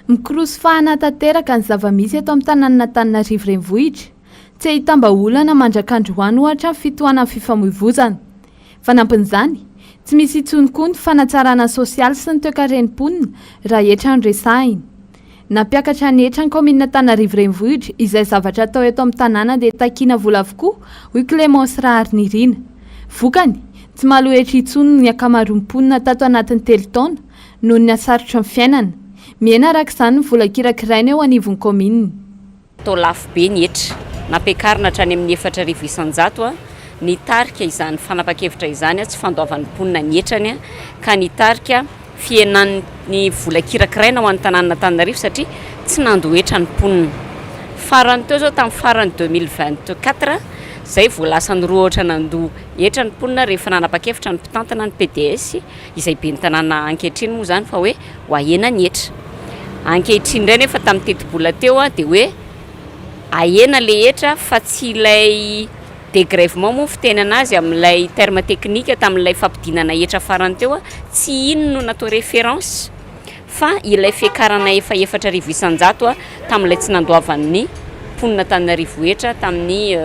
Mikorosy fahana tanteraka ny zava-misy eto amin'ny tanànan'Antananarivo Renivohitra. Tsy ahitam-bahaolana mandrak'androany ohatra ny fitohanan'ny fifamoivozana. Fanampin'izany, tsy misy intsony koa ny fanatsarana ny sosialy sy ny toekaren'ny mponina raha hetra no resahina. Nampiakatra ny hetra ny kaominina Antananarivo Renivohitra, izay zavatra atao eto amin'ny tanàna dia takiana vola avokoa, hoy Clémence Raharinirina. Vokany, tsy mahaloa hetra intsony ny ankamaroan'ny mponina tato anatin'ny telo taona, noho ny hasarotry ny fiainana. Mihena araka izany ny vola kirakiraina eo anivon'ny kaominina. Atao lafo be ny hetra, nampiakarina hatrany amin'ny 4000 isan-jato, nitarika izany fanapan-kevitra izany tsy fandoavan'ny mponina ny hetrany ka nitarika fihenan'ny vola kirakiraina ho an'ny tanànan'Antananarivo satria tsy nandoa hetra ny mponina. Farany teo izao tamin'ny faran'ny 2024 izay vao lasa nirohotra nandoa hetra ny mponina rehefa nanapa-kevitra ny mpitantana ny PDS izay ben'ny tanàna ankehitriny moa izany fa hoe ho ahena ny hetra. Ankehitriny indray nefa tamin'ny tetibola teo dia hoe ahena ilay hetra fa tsy ilay dégrèvement moa ny fiteny anazy amin'ilay terme technique tamin'ilay fampidinana hetra farany teo, tsy iny no natao référence fa ilay fiakarana efa 4000 isan-jato tamin'ilay tsy nandoavan'ny mponin'Antananarivo hetra tamin'ny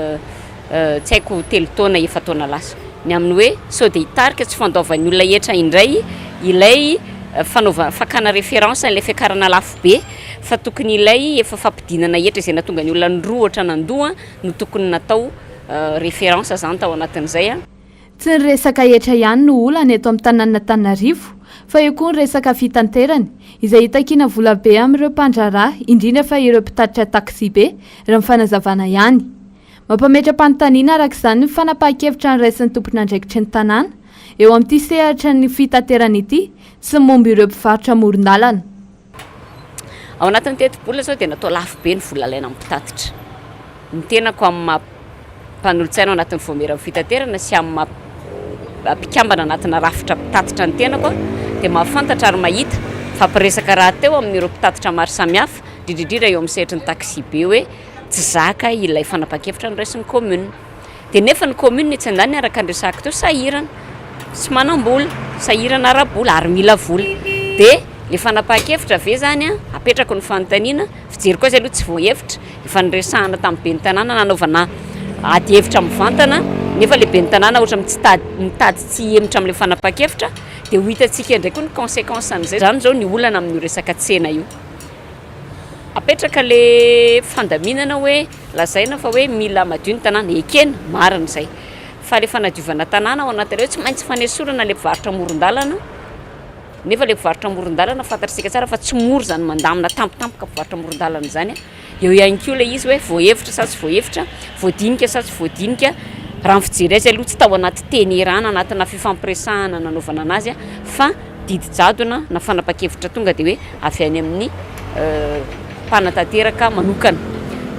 tsy haiko telo taona efa-taona lasa. Ny amin'ny hoe sao dia hitarika tsy fandoavan'ny olona hetra indray ilay fanaovana fakana référence ilay fiakarana lafo be fa tokony ilay efa fampidinana hetra izay nahatonga ny olona nirohotra nandoa no tokony natao référence zany tao anatin'izay. Tsy ny resaka hetra ihany no olana eto amin'ny tanànan'Antananarivo fa eo koa ny resaka fitanterana izay itakiana volabe amin'ireo mpandraharaha indrindra fa ireo mpitatitra taxi-be raha ny fanazavana ihany. Mampametra-panontaniana araka izany ny fanapahan-kevitra noraisin'ny tompon'andraikitry ny tanàna eo amin'ity sehatra ny fitaterana ity sy ny momba ireo mpivarotra amoron-dalana. Ao anatin'ny tetibola izao dia natao lafo be ny vola alaina amin'ny mpitatitra. Ny tenako amin'ny maha mpanolotsaina ao anatin'ny vaomieran'ny fitaterana sy amin'ny maha mpikambana anatina rafitra mpitatitra ny tenako dia mahafantatra ary mahita fa mpiresaka rahateo amin'ireo mpitatitra maro samihafa, indrindra indrindra eo amin'ny sehatry ny taxi-be hoe tsy zaka ilay fanapahan-kevitra noraisin'ny commune. Dia nefa ny commune etsy andaniny araka ny resahako teo sahirana, tsy manam-bola, sahirana ara-bola ary mila vola. Dia ilay fanapahan-kevitra ve izany an, apetrako ny fanontaniana, fijeriko azy aloha tsy voahevitra, efa niresahana tamin'ny ben'ny tanàna nanaovana ady hevitra mivantana, nefa ilay ben'ny tanàna ohatran'ny tsy tady, mitady tsy hihemotra amin'ilay fanapahan-kevitra, dia ho hitantsika indray koa ny consequence an'izay. Izany izao ny olana amin'io resaka tsena io. Apetraka le fandaminana hoe lazaina fa hoe mila madio ny tanàna, ekena, marina izay. Fa le fanadiovana tanàna ao anatin'ilay hoe tsy maintsy fanesorana le mpivarotra amoron-dalana, nefa le mpivarotra amoron-dalana fantatr'isika tsara fa tsy mora izany mandamina tampotampoka mpivarotra amoron-dalana izany. Eo ihany koa ilay izy hoe voahevitra sa tsy voahevitra, voadinika sa tsy voadinika. Raha ny fijery azy aloha tsy tao anaty teny ierana, anatina fifampiresahana nanaovana an'azy fa didy jadona na fanapahan-kevitra tonga dia hoe avy any amin'ny mpanatanteraka manokana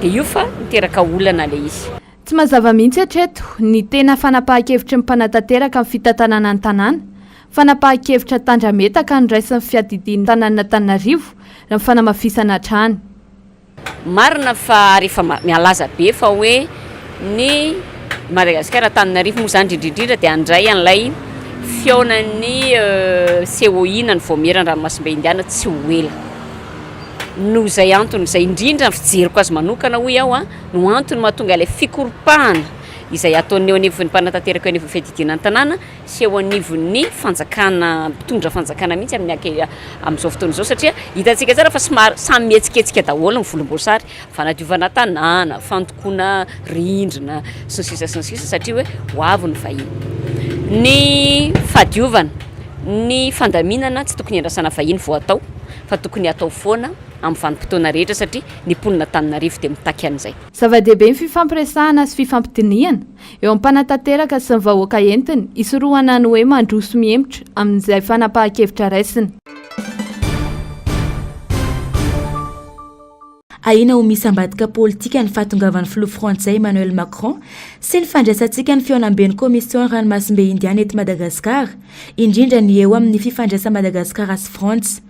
dia io fa miteraka olana ilay izy. Tsy mazava mihitsy hatreto ny tena fanapahan-kevitry ny mpanatanteraka amin'ny fitantanana ny tanàna. Fanapahan-kevitra tandrametaka noraisin'ny fiadidian'ny tanàn'Antananarivo raha ny fanamafisana hatrany. Marina fa ary efa mialaza be fa hoe ny Madagasikara, Antananarivo moa izany indrindra indrindra dia handray an'ilay fihaonan'ny COI na ny Vaomieran'ny Ranomasimbe Indiana tsy ho ela. Noho izay antony izay indrindra ny fijeriko azy manokana hoy aho no antony mahatonga ilay fikoropahana izay ataon'ny eo anivon'ny mpanatanteraka eo anivon'ny fiadidiana ny tanàna sy eo anivon'ny fanjakana, mpitondra fanjakana mihitsy amin'ny anke amin'izao fotoana izao satria hitantsika tsara fa somary samy mihetsiketsika daholo ny volomboasary, fanadiovana tanàna, fandokoana rindrina sy ny sisa sy ny sisa satria hoe ho avy ny vahiny. Ny fahadiovana, ny fandaminana tsy tokony hiandrasana vahiny vao atao fa tokony atao foana amin'ny vanim-potoana rehetra satria ny mponin'Antananarivo dia mitaky an'izay. Zava-dehibe ny fifampiresahana sy fifampidinihana eo amin'ny mpanatanteraka sy ny vahoaka entiny hisorohana ny hoe mandroso mihemotra amin'izay fanapahan-kevitra raisina. Ahiana ho misy ambadika politika ny fahatongavan'ny filoha frantsay Emmanuel Macron sy ny fandraisantsika ny fihaonamben'ny Komision'ny ranomasimbe Indiana eto Madagasikara, indrindra ny eo amin'ny fifandraisan'i Madagasikara sy Frantsa.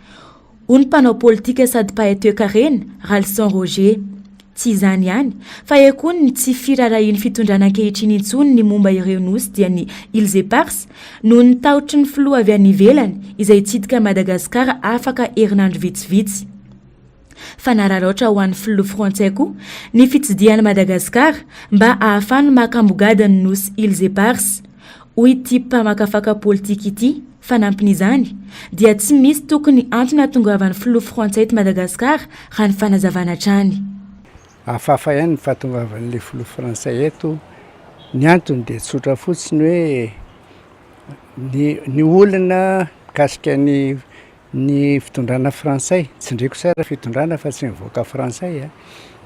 Hoy ny mpanao politika sady mpahay toekarena, Ralison Roger. Tsy izany ihany, fa eo koa ny tsy firaharahian'ny fitondrana ankehitriny intsony ny momba ireo nosy dia ny Îles Éparses, noho ny tahotry ny filoha avy any ivelany izay hitsidika an'i Madagasikara afaka herinandro vitsivitsy. Fanararaotra ho an'ny filoha frantsay koa ny fitsidihany Madagasikara mba ahafahany maka ambogady ny nosy Îles Éparses, hoy ity mpamakafaka politika ity. Fanampin'izany, dia tsy misy tokony antony hahatongavan'ny filoha frantsay eto Madagasikara raha ny fanazavana hatrany. Hafahafa ihany ny fahatongavan'ilay filoha frantsay eto, ny antony dia tsotra fotsiny hoe ny ny olona mikasika ny Ny fitondrana frantsay, tsindriako tsara fitondrana fa tsy mivoaka frantsay a,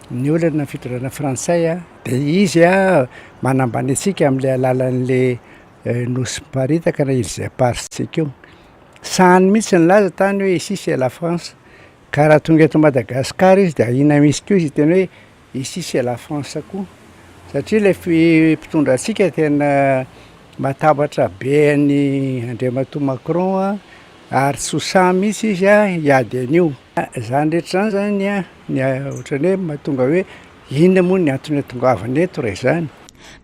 ny olana fitondrana frantsay a de izy a manambany antsika am'le alalan'le nosy miparitaka na îles éparses-tsika io, sahany mihitsy nilaza tany hoe ici c'est la France, ka raha tonga eto Madagasikara izy de ahiana misy koa izy hiteny hoe ici c'est la France koa, satria le fi- mpitondra antsika tena matahotra be an'i Andriamatoa Macron a. Ary tsy ho sahy mihitsy izy hiady an'io. Izany rehetra izany zany ny ohatran'ny hoe mahatonga hoe inona moa ny antony hahatongavana eto raha izany.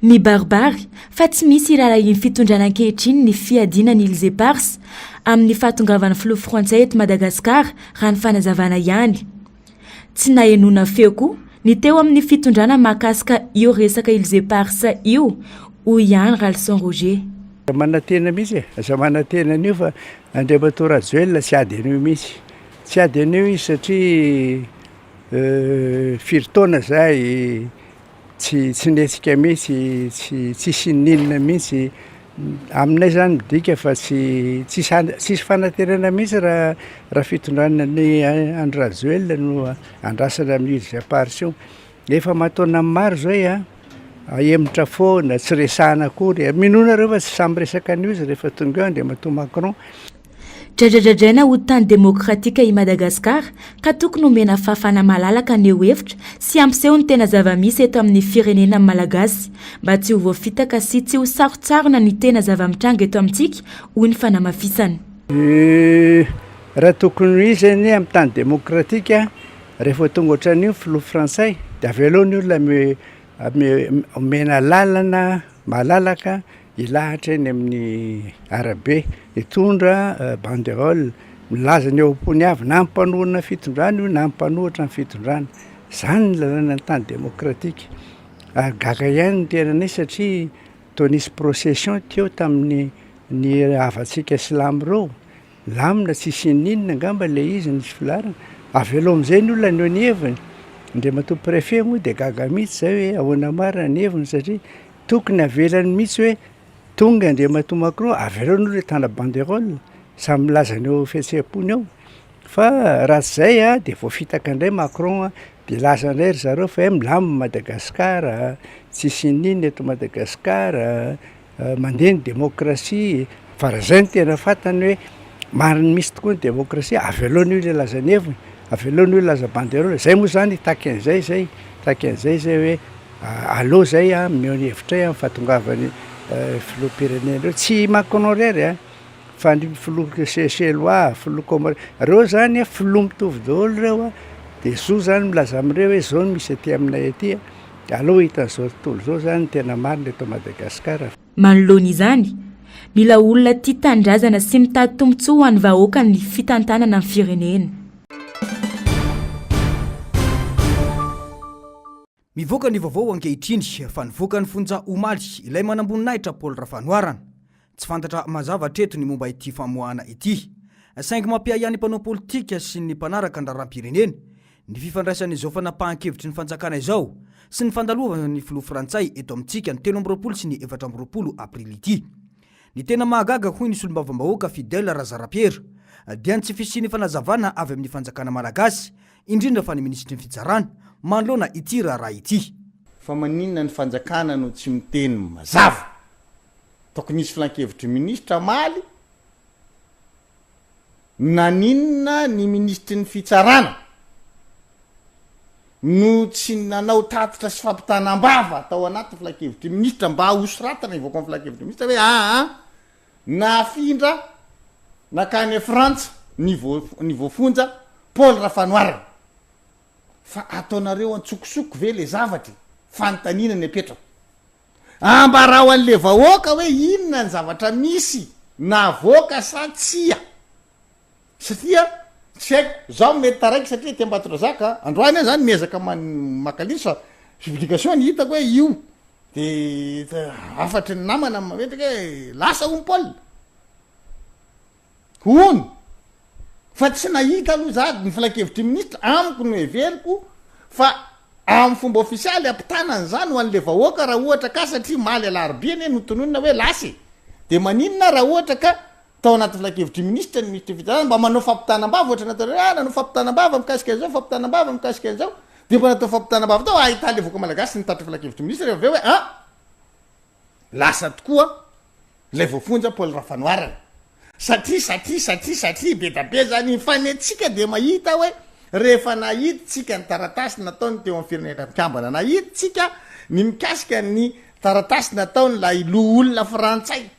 Mibaribary fa tsy misy iraharahian'ny fitondrana ankehitriny ny fiadiana ny Îles Éparses amin'ny fahatongavan'ny filoha frantsay eto Madagasikara raha ny fanazavana ihany. Tsy nahenoana feo koa ny teo amin'ny fitondrana mahakasika io resaka Îles Éparses io, hoy ihany Ralison Roger. Aza manantena mihitsy e, aza manantena an'io fa Andriamatoa Rajoelina tsy hiady an'io mihitsy. Tsy hiady an'io izy satria firy taona izay tsy tsy nihetsika mihitsy, tsy tsisy n'inona mihitsy. Aminay zany midika fa tsy tsisy an- tsisy fanantenana mihitsy raha raha fitondrana ny Andry Rajoelina no andrasana amin'io îles éparses io. Efa aman-taonany maro zay an, ahemotra foana, tsy resahana akory. Minoa nareo fa tsy sahy miresaka an'io izy rehefa tonga eo Andriamatoa Macron. Dradradradraina ho tany demokratika i Madagasikara ka tokony homena fahafahana malalaka haneho hevitra sy hampiseho ny tena zava-misy eto amin'ny firenena ny Malagasy mba tsy ho voafitaka sy tsy ho sarontsarona ny tena zava-mitranga eto amintsika, hoy ny fanamafisana. Raha tokony ho izy anie amin'ny tany demokratika rehefa tonga ohatran'io ny filoha frantsay dia avelao ny olona omena lalana malalaka Hilahatra eny amin'ny arabe, hitondra banderole, milaza ny ao am-pony avy, na mpanohana fitondrana io na mpanohitra ny fitondrana. Izany ny lalànan'ny tany demokratika. Ary gaga ihany ny tenanay satria toa nisy procession teo tamin'ny ny havantsika silamo ireo. Milamina tsisy n'inona angamba ilay izy nisy filaharana. Avelao amin'izay ny olona haneho ny heviny. Andriamatoa préfet moa dia gaga mihitsy izay hoe ahoana marina ny heviny satria tokony avelany mihitsy hoe tonga Andriamatoa Macron, avelao ny olona hitana banderole, samy milaza ny eo fihetseham-pony eo. Fa raha tsy izay dia voafitaka indray Macron dia hilaza indray ry zareo fa hoe milamina Madagasikara, tsisy n'inona eto Madagasikara. Mandeha ny demokrasia fa raha zay no tena fantany hoe marina misy tokoa ny demokrasia avelao ny olona hilaza ny heviny, avelao ny olona hilaza banderole, zay moa zany hitaky an'izay zay, hitaky an'izay zay hoe aleo zay an omeo ny hevitray amin'ny fahatongavan'ny filoham-pirenena eo, tsy i Macron irery an fa ny filoha Seychellois, filoha Comores, reo zany an filoha mitovy daholo reo an, de zo zany milaza amindreo hoe zao no misy aty aminay aty an. Aleo hitan'izao tontolo izao izany ny tena marina eto Madagasikara. Manoloana izany, mila olona tia tanindrazana sy mitady tombontsoa ho an'ny vahoaka ny fitantanana ny firenena. Mivoaka ny vaovao ankehitriny fa nivoaka ny fonja omaly ilay manamboninahitra Paul Rafanoharana. Tsy fantatra mazava hatreto ny momba ity famoahana ity. Saingy mampiahiahy ny mpanao politika sy ny mpanaraka ny raharaham-pirenena ny fifandraisan'izao fanapahan-kevitry ny fanjakana izao sy ny fandalovan'ny filoha frantsay eto amintsika ny 23 sy ny 24 aprily ity. Ny tena mahagaga hoy ny solombavambahoaka Fidèle Razarapiera dia ny tsy fisian'ny fanazavana avy amin'ny fanjakana malagasy indrindra fa ny minisitry ny fitsarana manoloana ity raharaha ity. Fa maninona ny fanjakana no tsy miteny mazava? Tokony hisy filankevitry ny minisitra hamaly, naninona ny minisitry ny fitsarana no tsy nanao tatitra sy fampitana am-bava tao anaty filankevitry ny minisitra mba hosoratana hivoaka amin'ny filankevitry ny minisitra hoe aa nafindra nakany Frantsa ny vo- ny voafonja Paul Rafanoharana. Fa ataonareo an-tsokosoko ve le zavatra e? Fanontaniana ny apetrako. Ambarao an'le vahoaka hoe inona ny zavatra misy navoaka sa tsia. Satria Tsy haiko, zaho mety taraiky satria aty Ambatondrazaka, androany aho zany miezaka maka liste, publication ny hitako hoe io, de hafatry ny namana mametraka hoe lasa hono Paul, hono, fa tsy nahita aloha za ny filankevitry ny minisitra, amiko no heveriko fa amin'ny fomba ofisialy ampitana an'izany ho an'le vahoaka raha ohatra ka satria omaly alarobia anie notononina hoe lasa e, de maninona raha ohatra ka Tao anaty filankevitry ny minisitra ny minisitry ny fitsarana mba manao fampitana am-bava ohatra nataonareo hoe ah nanao fampitana am-bava mikasika an'izao, fampitana am-bava mikasika an'izao, dia mba natao fampitana am-bava tao ahitana ilay vahoaka malagasy nitatitra filankevitry ny minisitra rehefa avy eo hoe ah lasa tokoa ilay voafonja Paul Rafanoharana satria satria satria satria be da be zany iny fa ny antsika dia mahita hoe rehefa nahita tsika ny taratasy nataony teo amin'ny firenena mikambana nahita tsika ny mikasika ny taratasy nataon'ilay loholona frantsay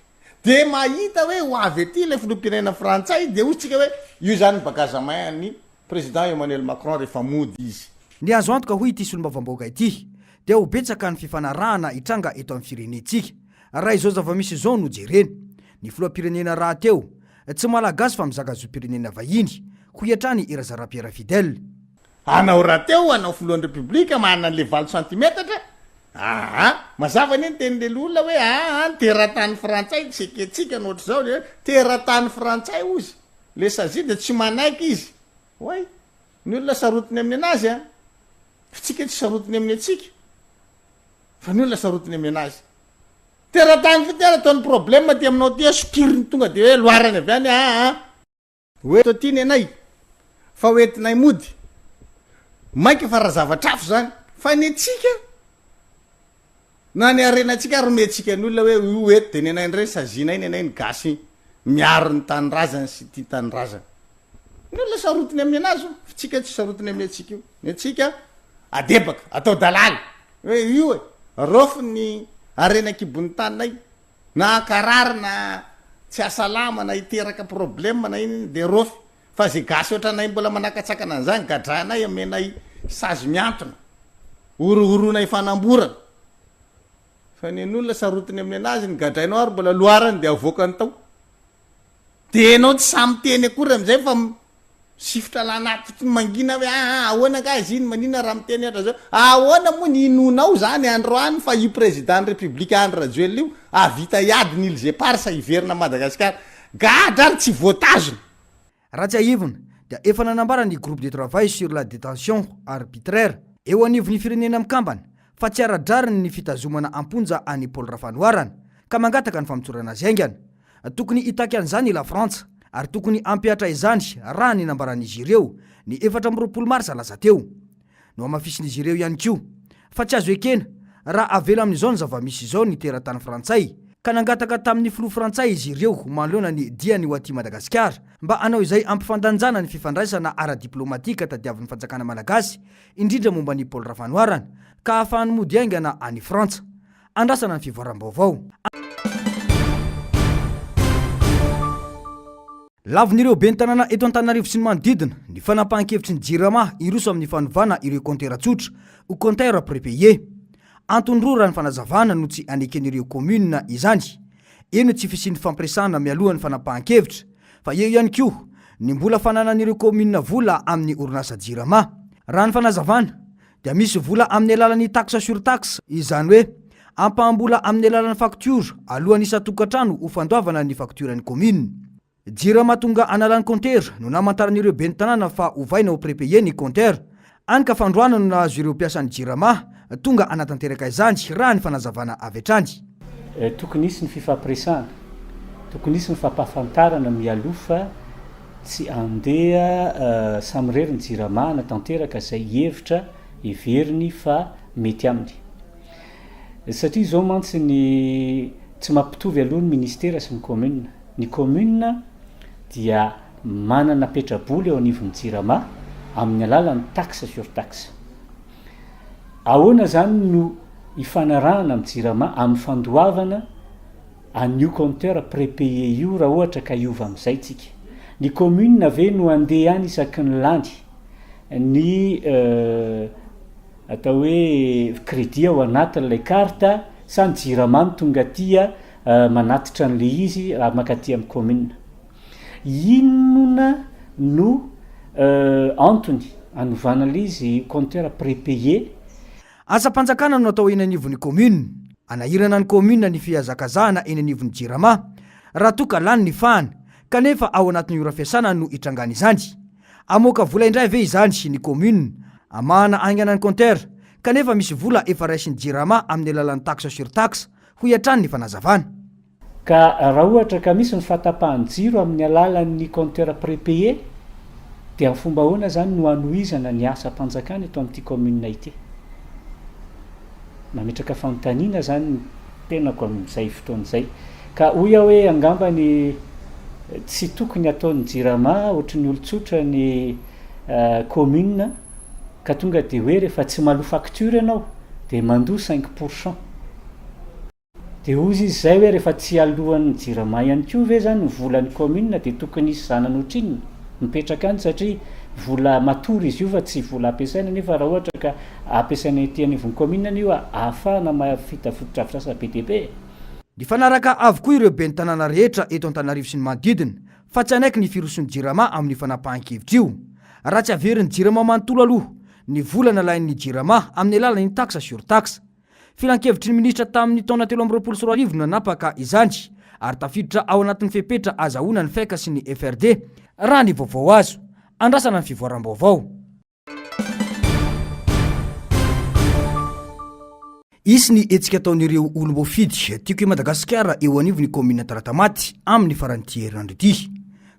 Dia mahita hoe ho avy aty ilay filoham-pirenena frantsay dia hoy tsika hoe io izany ny bagage à main an'ny président Emmanuel Macron rehefa mody izy. Ny azo antoka hoy ity solombavambahoaka ity dia ho betsaka ny fifanarahana hitranga eto amin'ny firenentsika raha izao zava-misy izao no jerena. Ny filoham-pirenena rahateo tsy malagasy fa mizaka zom-pirenena vahiny, hoy hatrany i Razara Pierre Fidèle. Anao rahateo anao filohan'ny repoblika manana an'le valo santimetatra aa mazava anie ny tenin'le loholona hoe aa ny teratany frantsay tsy ekentsika ny ohatr'izao le teratany frantsay ozy le sazi de tsy manaiky izy oay ny olona sarotiny amin'ny anazy a fa tsika tsy sarotiny amin'ny antsika fa ny olona sarotiny amin'ny anazy teratany fotsiny ary ataony problème aty aminao aty a sokiriny tonga de hoe loarany avy any aa Hoe eto aty ny anay fa ho entinay mody. Mainka fa raha zavatra hafa izany. Fa ny antsika, na ny harenantsika ary omentsika ny olona hoe io eto dia ny anay indray sazianay, ny anay ny gasy miaro ny tanindrazany sy tia tanindrazana. Ny olona sarotiny amin'ny anazy io, fa tsika tsy sarotiny amin'ny antsika io. Ny antsika adebaka, atao dalaly. Hoe io e, raofy ny harena an-kibon'ny taninay. Na hankarary na tsy hasalama na hiteraka problème na inona de rôfy fa ze gasy otranay mbola manakatsakana an'zany gadranay amenay sazy miantona horohoronay fanamborana fa ny an'olona sarotiny amin'ny anazy ny gadrainao ary mbola loharany de avoakany tao de enao tsy sahy miteny akory amizay fa Sifotra lanaty fotsiny mangina hoe aa ahoana angaha izy iny maninona raha miteny ohatra zao ahoana moa ny inoanao zany androany fa io président ny république Andry Rajoelina io hahavita hiady ny îles éparses hiverina Madagasikara gadra ary tsy voatazona. Raha tsiahivina dia efa nanambara ny Groupe de travail sur la détention arbitraire eo anivon'ny Firenena Mikambana fa tsy ara-drariny ny fitazomana am-ponja an'i Paul Rafanoharana ka mangataka ny famotsorana azy haingana. Tokony hitaky an'izany i Lafrantsa ary tokony hampihatra izany raha ny nambaran'izy ireo ny 24 marsa lasa teo. Nohamafisin'izy ireo ihany koa fa tsy azo ekena raha avela amin'izao ny zava-misy izao ny teratany frantsay ka nangataka tamin'ny filoha frantsay izy ireo manoloana ny diany ho aty Madagasikara mba hanao izay hampifandanjana ny fifandraisana ara-diplaomatika tadiavin'ny fanjakana malagasy indrindra momba an'i Paul Rafanoharana ka hahafahany mody haingana any Frantsa. Andrasana ny fivoaram-baovao. Lavin'ireo ben'ny tanàna eto Antananarivo sy ny manodidina ny fanapahan-kevitry ny Jirama hiroso amin'ny fanovana ireo kaontera tsotra ho compteur prépayé. Antony roa raha ny fanazavana no tsy aneken'ireo kaominina izany. Eo ny tsy fisian'ny fampiresahana mialoha ny fanapahan-kevitra fa eo ihany koa ny mbola fananan'ireo kaominina vola amin'ny orinasa Jirama. Raha ny fanazavana dia misy vola amin'ny alalan'ny taxe sur taxe, izany hoe ampaham-bola amin'ny alalan'ny faktiora alohan'ny isan-tokantrano ho fandoavana ny faktioran'ny kaominina. Jirama tonga hanala ny kaontera no namantaran'ireo ben'ny tanàna fa ovaina ho prépayé ny kaontera. Hany ka fandroana no nahazo ireo mpiasan'ny Jirama tonga hanatanteraka izany, raha ny fanazavana avy hatrany. Tokony hisy ny fifampiresahana, tokony hisy ny fampahafantarana mialoha fa tsy andeha samirery ny Jirama hanatanteraka izay hevitra heveriny fa mety aminy. Satria izao mantsy ny tsy mampitovy aloha ny ministera sy ny commune. Ny commune dia manana petrabola eo anivon'ny Jirama amin'ny alalan'ny taxe sur taxe. Ahoana izany no ifanarahana amin'ny Jirama amin'ny fandoavana an'io compteur prépayé io raha ohatra ka hiova amin'izay tsika? Ny commune ve no handeha any isaky ny lany ny atao hoe crédit ao anatin'ilay carte sa ny Jirama no tonga aty manatitra an'ilay izy mankaty amin'ny commune? Inona no. Antony anovana ilay izy compteur prépayé. Asam-panjakana no atao eny anivon'ny commune. Anahirana ny commune ny fihazakazahana eny anivon'ny Jirama raha toa ka lany ny fahana kanefa ao anatin'ny ora fiasana no itrangan'izany. Hamoaka vola indray ve izany ny commune hamahana haingana ny compteur kanefa misy vola efa raisin'ny Jirama amin'ny alalan'ny taxe sur taxe, hoy hatrany ny fanazavana. Ka raha ohatra ka misy ny fahatapahan'ny jiro amin'ny alalan'ny compteur prépayé dia amin'ny fomba ahoana izany no hanohizana ny asam-panjakana eto amin'ity commune ity? Mametraka fanontaniana izany ny tenako amin'izay fotoana izay. Ka hoy aho hoe angamba ny tsy tokony hataon'ny jirama ohatry ny olon-tsotra ny commune ka tonga dia hoe rehefa tsy maloa facture ianao dia mandoa cinq pour cent. Dia hozy izy izay hoe rehefa tsy aloan'ny jirama ihany koa ve zany ny volan'ny commune dia tokony hisy zanany ohatrinona mipetraka any satria vola matory izy io fa tsy vola ampiasaina nefa raha ohatra ka ampiasaina ety anivon'ny commune anie io ahafahana mahavita fotodrafitrasa be dia be e. Nifanaraka avokoa ireo ben'ny tanàna rehetra eto Antananarivo sy ny manodidina fa tsy hanaiky ny firosoan'ny Jirama amin'io fanapahan-kevitra io raha tsy averin'ny Jirama manontolo aloha ny vola nalain'ny Jirama amin'ny alalan'ny taxe sur taxe. Filankevitry ny minisitra tamin'ny taona 2023 no nanapaka izany ary tafiditra ao anatin'ny fepetra azahoana ny FEC sy ny FRD, raha ny vaovao azo. Andrasana ny fivoaram-baovao. Hisy ny hetsika ataon'ireo olom-boafidy Tiako i Madagasikara eo anivon'ny kaominina Talatamaty amin'ny faran'ity herinandro ity.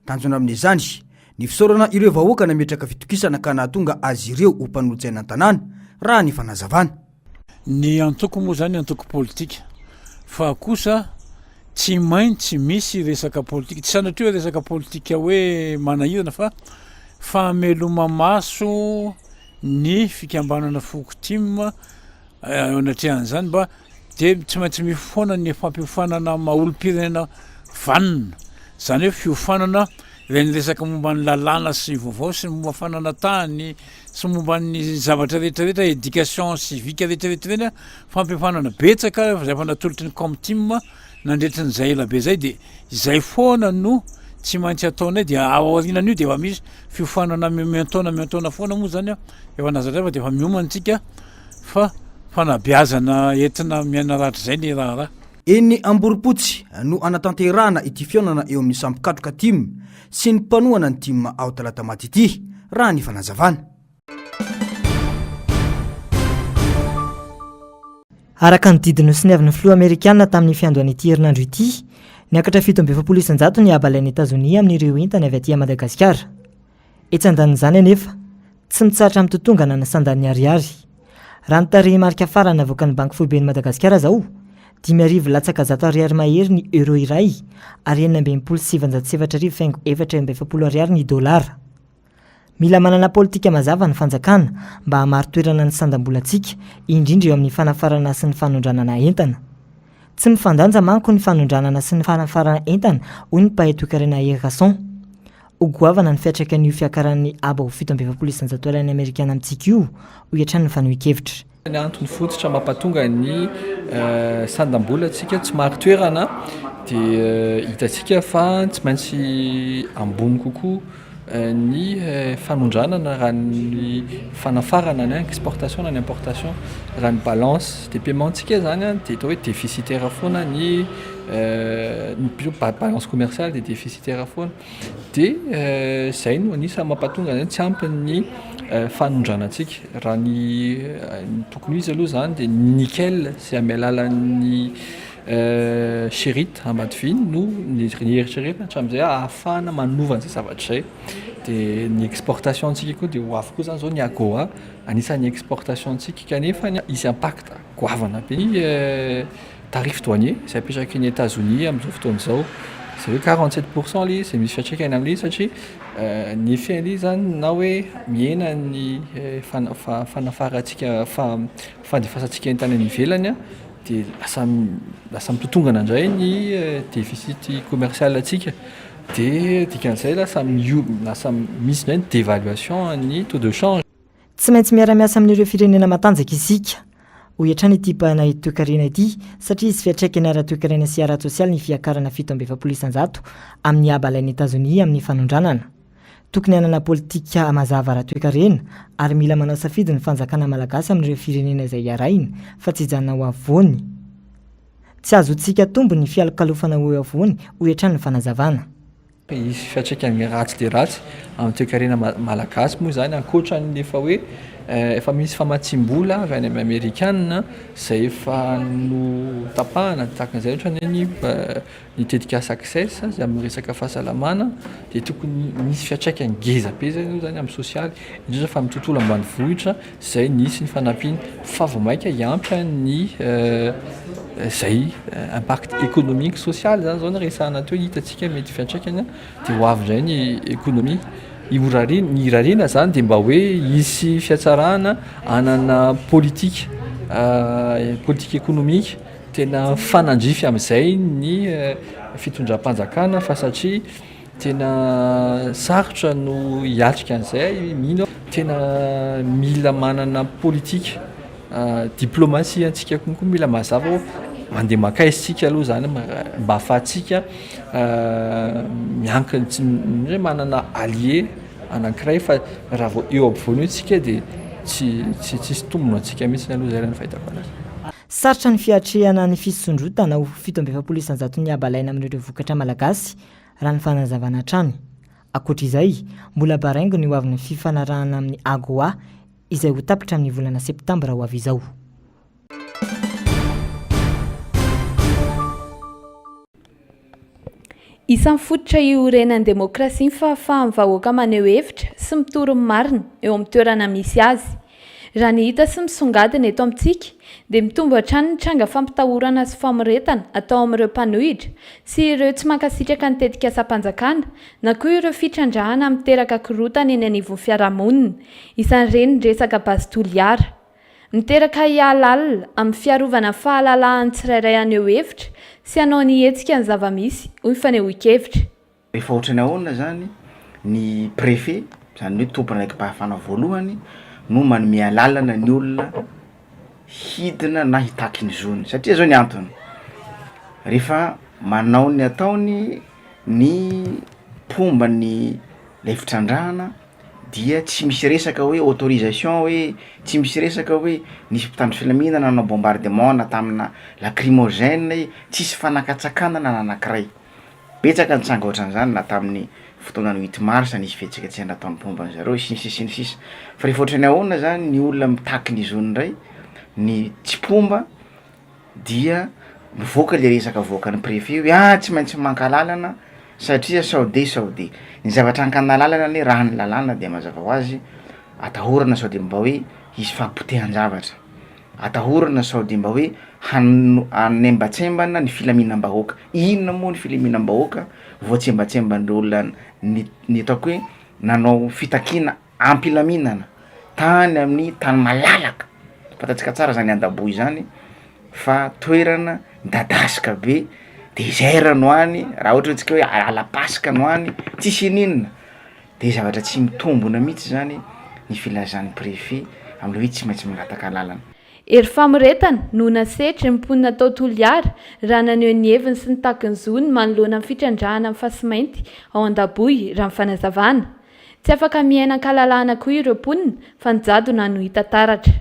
Tanjona amin'izany ny fisaorana ireo vahoaka nametraka fitokisana ka nahatonga azy ireo ho mpanolotsaina an-tanàna, raha ny fanazavana. Ny antoko moa zany antoko politika fa kosa tsy maintsy misy resaka politika, tsy sanatria hoe resaka politika hoe manahirana fa fameloma-maso ny fikambanana foko tim eo anatrehan'izany mba Dia tsy maintsy mifoana ny fampiofanana maha olom-pirenena vanona, izany hoe fiofanana ireny resaka momba ny lalàna sy vaovao sy ny momba fananantany sy momba ny zavatra rehetra rehetra, éducation civique rehetra rehetra ireny, fampiofanana betsaka izay efa natolotry ny Comtim nandritry ny izay ela be izay dia izay foana no tsy maintsy ataonay dia aorianan'io dia efa misy fiofanana miantaona miantaona foana moa izany an, efa nazatra fa dia efa miomana isika. Fa fanabeazana entina miaina rahatrizay ny raharaha. Eny Amborompotsy no hanatanterahana ity fihaonana eo amin'ny samy mpikatroka tim sy ny mpanohana ny tim ao Talatamaty ity, raha ny fanazavana. Araka ny didy nosoniavin'ny filoha amerikana tamin'ny fiandohan'ity herinandro ity, niakatra 47% ny haba alain'i Etazonia amin'ireo entany avy aty Madagasikara. Etsy andanin'izany anefa, tsy mitsahatra mitotongana ny sandan'ny ariary. Raha ny tarehimarika farany navoakan'ny Banky Foiben'i Madagasikara izao, 5000 latsaka zato ariary mahery ny euro iray ary 3966 faingo 44 ariary ny dolara. Mila manana politika mazava ny fanjakana mba hamari-toerana ny sandam-bolantsika, indrindra eo amin'ny fanafarana sy ny fanondranana entana. Tsy mifandanja manko ny fanondranana sy ny fanafarana entana, hoy ny mpahay toekarena Hery Rason. Ho goavana ny fiantraikan'io fiakaran'ny haba ho 47% alain'ny Amerikana amintsika io, hoy hatrany ny fanohin-kevitra. Ny antony fototra mampatonga ny sandam-bolantsika tsy marin-toerana dia hitantsika fa tsy maintsy ambony kokoa ny fanondranana raha ny fanafarana ny exportation na ny importation. Raha ny balance de paiement-ntsika izany dia atao hoe déficitaire foana ny balance commerciale dia déficitaire foana. Dia izay no anisan'ny mampatonga izany tsy ampy ny fanondranantsika. Raha ny tokony ho izy aloha izany dia ny nickel izay amin'ny alalan'ny chérite Ambatovy iny no nieritreretina hatramin'izay ahafahana manova an'izay zavatra izay. Dia ny exportation-ntsika koa dia ho avy koa izany izao ny AGOA anisan'ny exportation-ntsika kanefa hisy impact goavana be ny Tarif douanier izay apetraky ny Etazonia amin'izao fotoana izao, izay hoe 47 pour cent ilay izy izay misy fiantraikany amin'ilay izy satria ny effet an'ilay izy izany na hoe mihena ny fanafarantsika fandefasantsika entana any ivelany dia lasa lasa mitotongana indray ny déficit commercial antsika dia dikan'izay lasa lasa misy indray ny dévaluation ny taux de change. Tsy maintsy miara-miasa amin'ireo firenena matanjaka isika, hoy hatrany ity mpanahy toekarena ity, satria hisy fiantraikany ara-toekarena sy ara-tsosialy ny fiakarana 47% amin'ny haba alain'i Etazonia amin'ny fanondranana. Tokony hanana politika mazava ara-toekarena ary mila manao safidy ny fanjakana malagasy amin'ireo firenena izay iarahiny fa tsy hijanona ho afovoany. Tsy azontsika tombony ny fialokalofana ho eo afovoany, hoy hatrany ny fanazavana. Hisy fiantraikany ratsy dia ratsy amin'ny toekarena malagasy moa izany ankoatra ny efa hoe efa misy famatsiam-bola avy any amin'ny amerikanina izay efa notapahana tahaka an'izay ohatra ny hoe ny ny tetikasa Access izay amin'ny resaka fahasalamana dia tokony misy fiantraikany ngeza be zay aloha zany amin'ny sosialy indrindra fa amin'ny tontolo ambanivohitra izay nisy ny fanampiana fa vao mainka hiampy ny izay impact économique sosialy zany zao no resahana teo hitantsika mety fiantraikany dia ho avy indray ny économie Irariana, ny irariana zany dia mba hoe hisy fihatsarana hanana politique politique économique Tena mifanandrify amin'izay ny fitondram-panjakana fa satria tena sarotra no hiatrika an'izay, mino aho tena mila manana politika diplomatie antsika konko mila mazava hoe mandeha mankaiza isika aloha zany mba ahafahantsika miankina tsy hoe manana allié anankiray fa raha vao eo ampovoany eo isika dia tsy tsy tsisy tombony ho antsika mihitsy aloha zay raha ny fahitako anazy. Sarotra ny fiatrehana ny fisondrotana ho 47 isan-jaton'ny haba alaina amin'ireo vokatra malagasy, raha ny fanazavana hatrany. Ankoatra izay, mbola baraingo ny hoavin'ny fifanarahana amin'ny Agoa izay ho tapitra amin'ny volana septambra ho avy izao. Isan'ny fototra iorenan'ny demokrasia ny fahafahan'ny vahoaka maneho hevitra sy mitory ny marina eo amin'ny toerana misy azy. Raha ny hita sy misongadina eto amintsika dia mitombo hatrany ny tranga fampitahorana sy famoretana atao amin'ireo mpanohitra sy ireo tsy mankasitraka ny tetikasam-panjakana na koa ireo fitrandrahana miteraka korontana eny anivon'ny fiarahamonina, isan'ireny ny resaka Base Toliara. Miteraka ahiahy lalina amin'ny fiarovana ny fahalalahan'ny tsirairay haneho hevitra sy hanao ny hetsika ny zava-misy, hoy ny fanehoan-kevitra. Rehefa ohatran'ny ahoana zany ny préfet, zany hoe tompon'andraiki-pahefana voalohany no manome alalana ny olona hidina na hitaky ny zony satria zao ny antony, rehefa manao ny ataony ny mpomba ny lay fitrandrahana dia tsy misy resaka hoe autorisation hoe, tsy misy resaka hoe nisy mpitandro filaminana nanao bombardement na tamina lacrymogène e, tsisy fanakatsakanana na anakiray, betsaka ny tranga ohatran'izany na tamin'ny fotoanan'ny huit mars nisy fihetsiketsehana nataon'ny mpomba an'zareo sy ny sisa sy ny sisa, fa rehefa ohatran'ny ahoana zany ny olona mitaky ny zony ndray ny tsy mpomba dia mivoaka le resaka avoakan'ny prefet hoe ah tsy maintsy maka alalana satria sao de sao de, ny zavatra ankana alalana anie raha ny lalàna de mazava ho azy atahorana sao de mba hoe hisy fahapotehan-javatra, atahorana sao de mba hoe han- hanembatsembana ny filaminam-bahoaka, inona moa ny filaminam-bahoaka voatsembatsemban'ireo olona ny ny ataoko hoe nanao fitakiana am-pilaminana tany amin'ny tany malalaka, fantatsika tsara zany Andaboy zany fa toerana midadasika be, désert no any, raha ohatra hoe tsika hoe ala-pasika no any, tsisy ininona, de zavatra tsy mitombona mihitsy zany ny filazan'ny préfet amle hoe tsy maintsy mangataka alalana. Hery famoretana no nasetry ny mponina tao Toliara raha naneho ny heviny sy nitaky ny zony manoloana ny fitrandrahana ny fasimainty ao Andaboy, raha ny fanazavana. Tsy afaka miaina an-kalalahana koa ireo mponina fa ny jadona no hita taratra.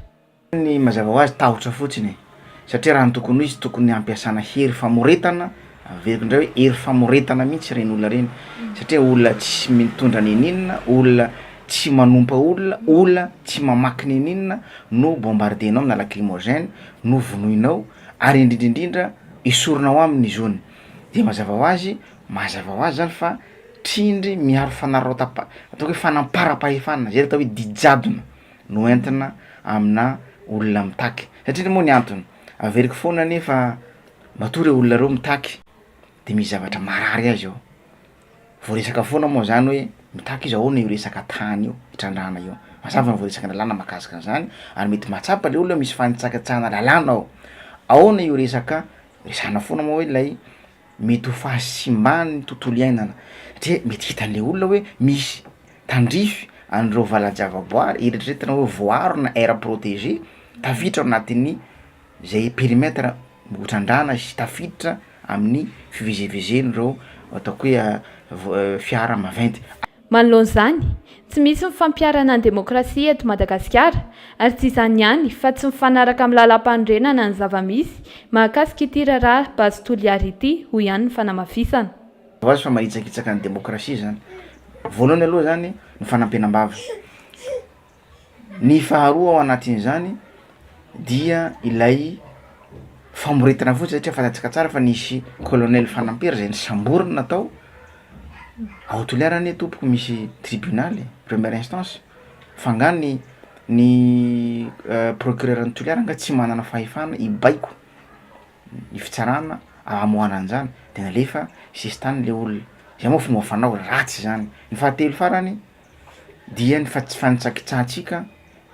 Ny mazava ho azy tahotra fotsiny e, satria raha ny tokony ho izy tokony hampiasana hery famoretana, averiko indray hoe hery famoretana mihitsy ireny olona ireny, satria olona tsy mitondra n'inon'inona, olona tsy manompa olona, olona tsy mamaky n'inon'inona no bombardenao amina lacrymogène, no vonoinao ary indrindra indrindra esorinao aminy ny zony, de mazava ho azy, mazava ho azy zany fa Trindry miaro fanararaotam-pa- ataoko hoe fanamparam-pahefana, zay le atao hoe didy jadona no entina aminà olona mitaky, satria moa ny antony, averiko foana anie fa matoa reo olona reo mitaky de misy zavatra marary azy ao, voaresaka foana moa zany hoe mitaky izy ahoana io resaka tany io, itrandrahana io, mazava ny voaresaka ny lalàna mahakasika an'zany ary mety mahatsapa le olona hoe misy fanitsakitsahana lalàna ao, ahoana io resaka resahana foana moa hoe lay mety ho fahasimban'ny tontolo iainana satria mety hitan'le olona hoe misy tandrify an'ireo valan-javaboary eritreretina hoe voaaro na aire protégée tafiditra ao anatin'ny zay périmètre hotrandrahana sy tafiditra amin'ny fivezivezen'ireo ataoko hoe fiara maventy. Manoloana izany, tsy misy ny fampiharana ny demokrasia eto Madagasikara ary tsy izany ihany fa tsy mifanaraka amin'ny lalàmpanorenana ny zava-misy mahakasika ity raharaha Base Toliara ity, hoy ihany ny fanamafisana. Ho azy fa manitsakitsaka ny demokrasia izany. Voalohany aloha zany ny fanampenam-bava. Ny faharoa ao anatin'izany dia ilay famoretana fotsiny satria fantatsika tsara fa nisy colonel Fanampera zay nosamborina tao, ao Toliara anie tompoko misy tribunal e, première instance, fa nga ny ny procureur an'i Toliara nga tsy manana fahefana hibaiko ny fitsarana hamoahana an'izany de nalefa sesitany le olona, zay moa fomba fanao ratsy zany, ny fahatelo farany dia ny fa- tsy fanitsakitsahantsika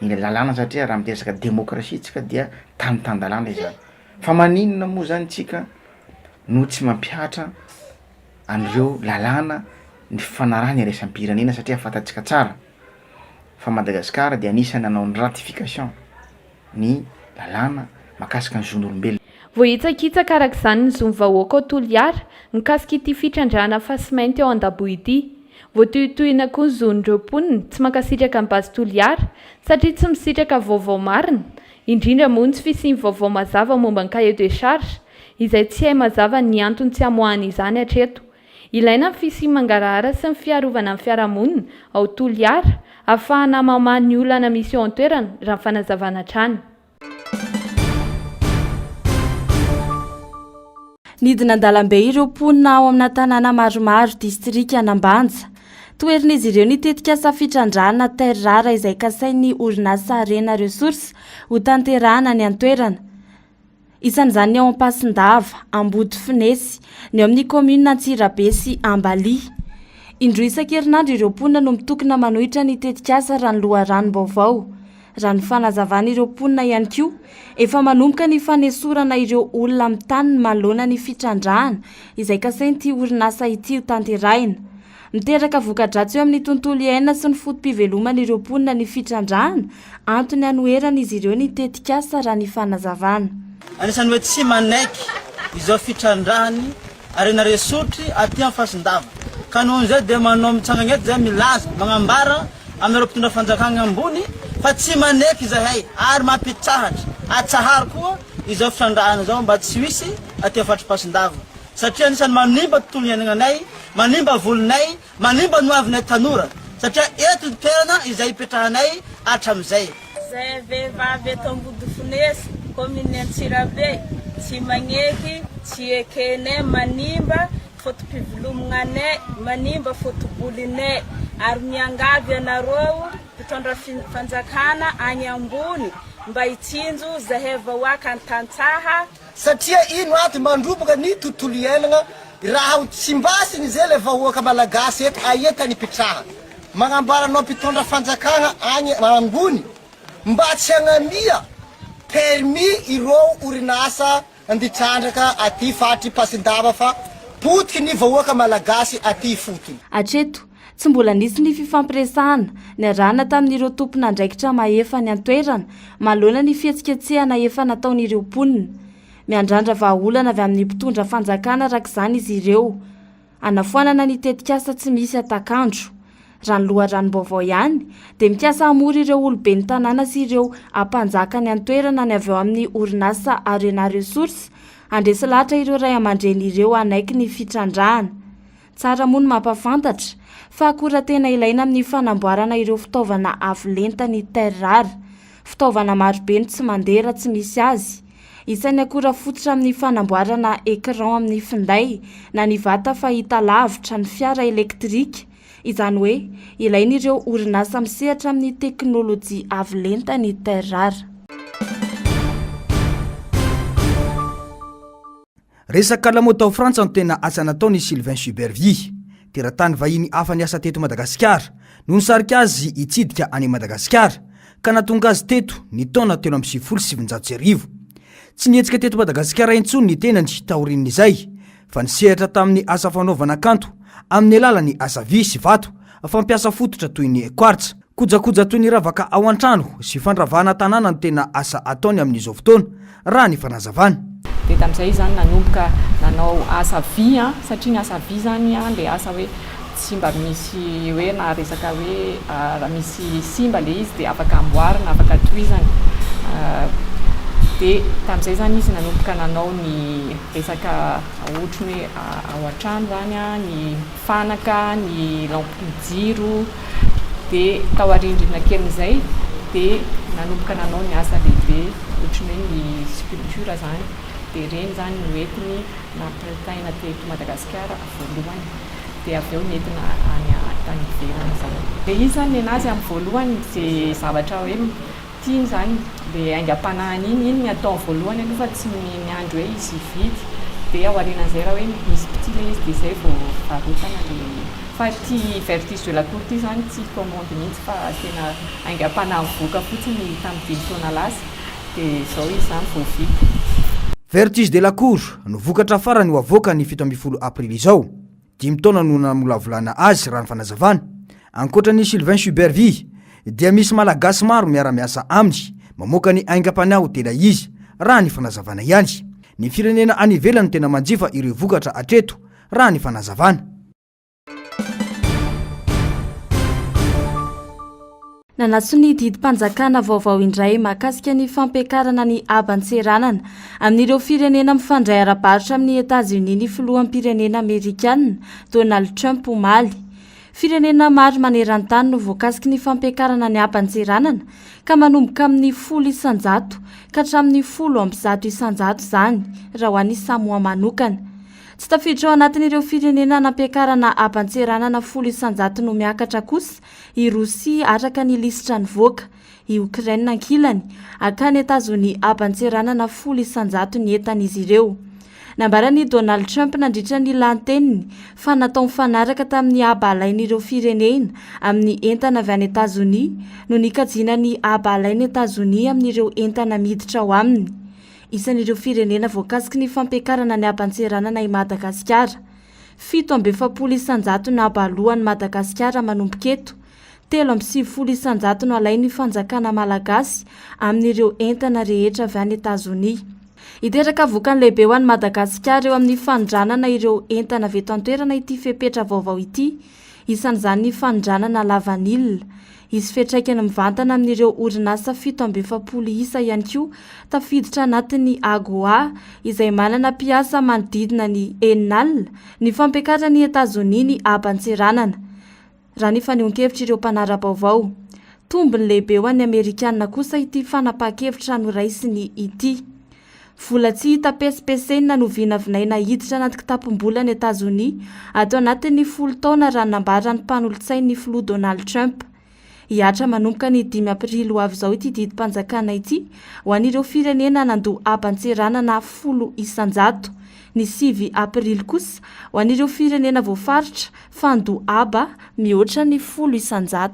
ny lalàna satria raha miresaka demokrasia tsika dia tany tan-dalàna izany, fa maninona moa zany tsika no tsy mampihatra an'ireo lalàna ny fifanarahana iraisam-pirenena satria fantatsika tsara fa Madagasikara dia anisan'ny nanao ny ratification ny lalàna mahakasika ny zon'olombelona. Voahitsakitsaka araka izany ny zon'ny vahoaka ao Toliara mikasika ity fitrandrahana fasimainty ao Andaboy ity. Voatohintohina koa ny zon'ireo mponina tsy mankasitraka ny Base Toliara satria tsy misitraka vaovao marina, indrindra moa ny tsy fisian'ny vaovao mazava momba ny cahier de charge izay tsy hay mazava ny antony tsy hamoahana izany hatreto. Ilaina ny fisian'ny mangarahara sy ny fiarovana ny fiarahamonina ao Toliara ahafahana mamaha ny olana misy eo an-toerana, raha ny fanazavana hatrany. Nidina an-dalambe ireo mponina ao amina tanàna maromaro distrikan'Ambanja. Toherin'izy ireo ny tetikasa fitrandrahana terre rare izay kasain'ny orinasa Harena Ressources hotanterahana any an-toerana. Isan'izany ny ao Ampasindava, Ambodifinesy, ny ao amin'ny kaominina Antsirabe sy Ambalia. Indroa isan-kerinandro ireo mponina no mitokona manohitra ny tetikasa raha ny loharanom-baovao. Raha ny fanazavan'ireo mponina ihany koa, efa manomboka ny fanesorana ireo olona amin'ny taniny manoloana ny fitrandrahana izay kasain'ity orinasa ity hotanterahina. Miteraka voka-dratsy eo amin'ny tontolo iainana sy ny foto-piveloman'ireo mponina ny fitrandrahana, antony hanoheran'izy ireo ny tetikasa raha ny fanazavana. Anisan'ny hoe tsy manaiky izao fitrandrahany harena resotry aty amin'ny Fasindava ka nohon'izay dia manao mitsangana eto zahay milaza, magnambara aminareo mpitondra fanjakagna ambony fa tsy manaiky izahay ary mampitsahatra, atsaharo koa izao fitrandrahana izao mba tsy ho hisy aty amin'ny faritry Pasindava satria anisan'ny manimba tontolo iainagnanay Manimba volinay, manimba ny hoavinay tanora satria eto ny toerana izay ipetrahanay hatramin'izay. Zay vehivavy eto Ambodifonesy, commune Antsirabe, tsy magneky, tsy ekenay, manimba foto-pivelomagnanay, manimba foto-bolinay, ary miangavy anareo mpitondra fanjakana agny ambony mba hitsinjo zahay vahoaka an-tantsaha, Satria ino antony mandroboka ny tontolo iainagna raha ho tsimbasiny zay le vahoaka malagasy eto aia tany ipitrahana? Magnambara anao mpitondra fanjakagna agny ambony mba tsy hagnamia permis ireo orinasa nditrandraka aty faritry Pasindava fa potiky ny vahoaka malagasy aty ifotony. Hatreto, tsy mbola nisy ny fifampiresahana niarahana tamin'ireo tompon'andraikitra mahefa any an-toerana manoloana ny fihetsiketsehana efa nataon'ireo mponina. Miandrandra vahaolana avy amin'ny mpitondra fanjakana araka izany izy ireo hanafoanana ny tetikasa tsy misy hatak'andro. Raha ny loharanom-baovao ihany dia mikasa hamory ireo oloben'ny tanàna sy ireo ampanjaka any an-toerana ny avy ao amin'ny orinasa Arena Ressources handresy lahatra ireo ray aman-dreny ireo hanaiky ny fitrandrahana. Tsara moa ny mampahafantatra fa akora tena ilaina amin'ny fanamboarana ireo fitaovana avo lenta ny terre rare. Fitaovana marobe no tsy mandeha raha tsy misy azy. Isan'ny akora fototra amin'ny fanamboarana écran amin'ny finday na ny vata fahitalavitra, ny fiara elektrika. Izany hoe ilain'ireo orinasa misehatra amin'ny teknolojia avo lenta ny terre rare. Resaka lamaody tao Frantsa no tena asa nataon' i Sylvain Subervie. Teratany vahiny hafa niasa teto Madagasikara no nisarika azy hitsidika an' i Madagasikara ka nahatonga azy teto ny taona 1993. Tsy nihetsika teto Madagasikara intsony ny tenany taorian' izay fa nisehatra tamin'ny asa fanaovana kanto amin'ny alalan'ny asa vy sy vato fampiasa fototra toy ny quartz. Kojakoja toy ny ravaka ao an-trano sy fandravahana tanàna no tena asa ataony amin'izao fotoana, raha ny fanazavana. Dia tamin'izay izy izany nanomboka nanao asa vy an, satria ny asa vy izany an ilay asa hoe tsy mba misy hoe na resaka hoe raha misy simba ilay izy dia afaka amboarina, afaka tohizana. Dia tamin'izay izany izy nanomboka nanao ny resaka ohatry ny hoe ao an-trano izany an, ny fanaka, ny lampe, ny jiro. Dia tao aoriandriana kelin'izay dia nanomboka nanao ny asa lehibe ohatry ny hoe ny sculpture izany. Dia ireny izany no entiny nampitaina teto Madagasikara voalohany. Dia avy eo nentina any tany ivelany izany. Ilay izy izany nenazy amin'ny voalohany izay zavatra hoe tiany izany, ilay aingam-panahiny iny, iny ny ataony voalohany aloha fa tsy miandry hoe hisy hividy. Dia ao aorianan'izay raha hoe misy mpitia ilay izy dia izay vao varotana ilay. Fa ity Vertige de la cour ity izany tsy commande mihitsy fa tena aingam-panahy mivoaka fotsiny tamin'ny dimy taona lasa dia izao izy izany vao vita. Vertige de la cour no vokatra farany ho avoaka ny 17 aprily izao. Dimy taona no namolavolana azy raha ny fanazavana. Ankoatra an'i Sylvain Subervie dia misy Malagasy maro miara-miasa aminy mamoaka ny aingam-panahy ho tena izy, raha ny fanazavana ihany. Ny firenena any ivelany no tena manjifa ireo vokatra hatreto, raha ny fanazavana. Nanatsonia didim-panjakana vaovao indray mahakasika ny fampiakarana ny haban-tseranana amin'ireo firenena mifandray ara-barotra amin'i Etazonia ny filoham-pirenena amerikana, Donald Trump omaly. Firenena maro maneran-tany no voakasiky ny fampiakarana ny haban-tseranana ka manomboka amin'ny 10% ka hatramin'ny 110% izany raha ho an'i Samoa manokana. Tsy tafiditra ao anatin'ireo firenena nampiakarana haban-tseranana 10% no miakatra kosa i Rosia araka ny lisitra nivoaka, i Okraina ankilany, hakan'i Etazonia haban-tseranana 10% ny entan'izy ireo. Nambaran'i Donald Trump nandritra ny lahateniny fa natao mifanaraka tamin'ny haba alain'ireo firenena amin'ny entana avy any Etazonia no nikajiana ny haba alain'i Etazonia amin'ireo entana miditra ao aminy. Isan'ireo firenena voakasiky ny fampiakarana ny haban-tseranana i Madagasikara. 47% no haba aloan'i Madagasikara manomboka eto. 93% no alain'ny fanjakana malagasy amin'ireo entana rehetra avy any Etazonia. Hiteraka vokany lehibe ho an'i Madagasikara eo amin'ny fanondranana ireo entana avy eto an-toerana ity fepetra vaovao ity. Isan'izany ny fanondranana lavanila. Hisy fiantraikany mivantana amin'ireo orinasa 47 isa ihany koa tafiditra anatin'ny AGOA izay manana mpiasa manodidina ny 60 ny fampiakaran'i Etazonia ny haban-tseranana, raha ny fanehoan-kevitr'ireo mpanara-baovao. Tombony lehibe ho an'ny Amerikanina kosa ity fanapahan-kevitra noraisiny ity. Vola tsy hita pesipesenina no vinavinaina hiditra anaty kitapom-bolan'i Etazonia ato anatin'ny folo taona raha ny nambaran'ny mpanolotsain'ny filoha Donald Trump. Hihatra manomboka ny dimy aprily ho avy izao ity didim-panjakana ity ho an'ireo firenena nandoa haban-tseranana 10%. Ny sivy aprily kosa ho an'ireo firenena voafaritra fa handoa haba mihoatra ny 10%.